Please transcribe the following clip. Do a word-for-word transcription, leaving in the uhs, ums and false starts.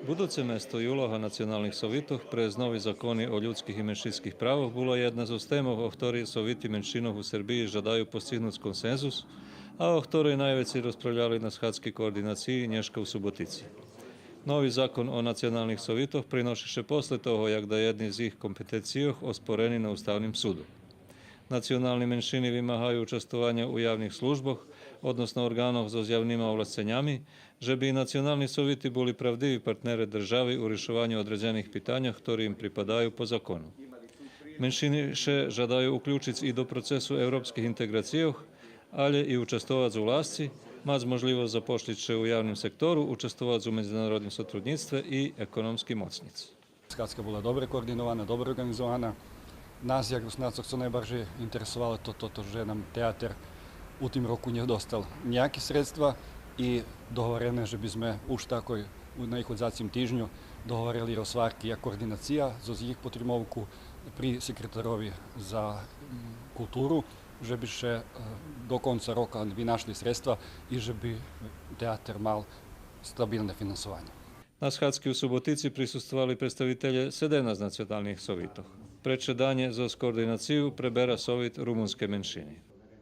Будуце место и улога националних совитох през нови закони о людских и меншинских правох була єдна зоз темох о хторей совити меншинох у Сербиї жадаю постигнуц консензус, а о хторей найвецей розправляли на схадзки координациї нєшка у Суботици. Нови закон о националних совитох приноши ше после того як да єдни з їх компетенцийох оспорени на Уставним суду. Национални меншини вимагаю участвованя у явних службох, односно орґанох зоз явнима овласценями, же би и национални совити були правдиви партнере держави у ришованю одредзених питаньох хтори им припадаю по закону. Меншини ше жадаю уключиц и до процесу европских интеґрацийох, алє и участвовац у власци, мац можлївосц запошлїц ше у явним сектору, участвовац у медзинародним сотруднїцтве и економски моцнїц. Схадзка була добре координована, добре орґанизована. Нас, як Руснацох, цо найбаржей интересовало то, то, то же нам театер у тим року нє достал нїяки средства и договорене же би зме уж такой у наиходзацим тижню договорели розгварки як координация зоз їх потримовку при секретарови за, м, културу, же би ше, е, до конца рока винашли средства и же би театер мал стабилне финансованє. На схадзки у Суботици присуствовали представителє седемнац националних совитох. Предшеданє зоз координацию пребера совит румунскей меншини.